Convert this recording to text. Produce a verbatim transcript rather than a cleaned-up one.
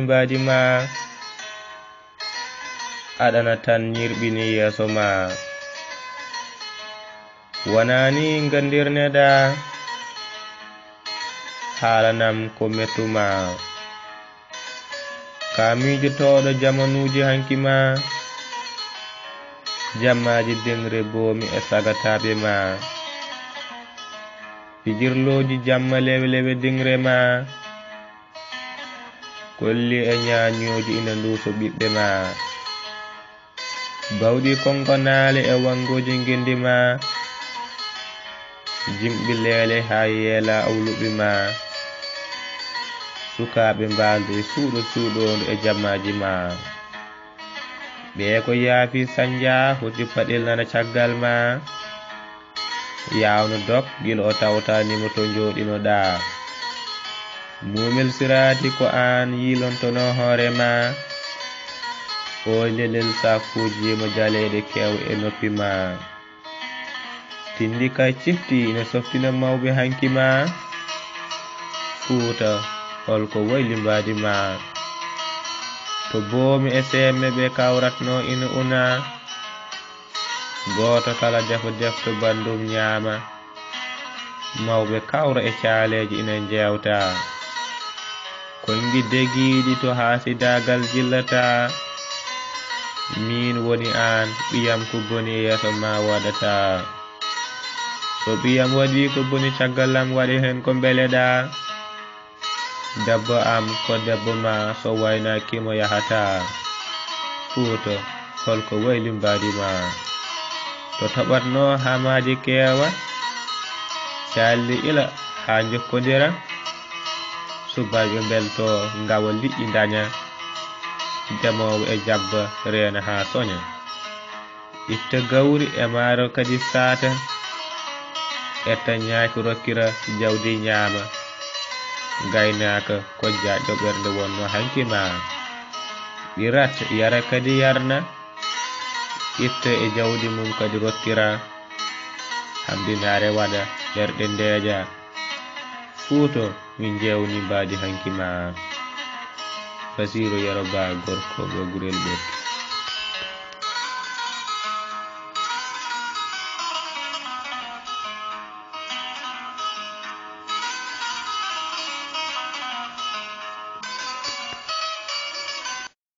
mbaadi ma, aɗana tan ñirɓini yeeso ma. Wonaa ni nganndirneɗaa, haalanam ko mettu ma. Ka miijotooɗo jamanuuji hanki ma, jammaaji diŋre boomi e sagataaɓe ma. Pijirlooji jamma lewe lewe diŋre ma, kolli e ñaañooji ina nduuso ɓiɓɓe ma. Bawɗi konkonaale e wangooji ngenndi ma, jimɓi leele haa yeela awluɓe ma. Sukaaɓe mbaalde suuɗo suuɗoondu e jammaaji ma. Ɓee ko yaafi sanja hoti paɗel nana caggal ma. Yaawno dok gila o tawtanimo to njooɗinoɗaa. Muumel siraati ko aan yiilontono hoore ma. Oy lelel sakuuji mo jaleeɗe keew e noppi ma. Tindi kay cifti ina softina mawɓe hanki ma. Fuuta, holko wayli mbaadi ma? To boomi e seemme ɓe kawratno ina una. Gooto kala defa defto banndum ñaama. Mawɓe kawra e caaleeji ina njeewta. Konngi degiiɗi to haasidaagal jillata. Miin woni aan, ɓiyam ko boni yeeso ma waɗata. So ɓiyam waɗi ko boni caggal am waɗi heen ko mbeleɗaa. Debbo am ko debbo ma so waynaaki mo yahata. Fuuta, holko wayli mbaadi ma? To toɓatno hamaaji keewa, calli ila haa njokkondira. Subaaɓe mbelto ngawa liƴƴi ndaña. Demoowo e jabba reena haa soña. Itta gawri e maaro kadi saata. Etta ñaaki rokkira jawdi ñaama. Gaynaaka kojjaaɗo ɓernde wonno hanki ma. Ɓirat yara kadi yarna. Itta e jawdi mum kadi rokkira. Hamdinaare waɗa ɓerɗe ndeeja. Fuuto min njeewni mbaadi hanki ma. Basiiru Yero Ba gorko mo Gurel Ɓokki.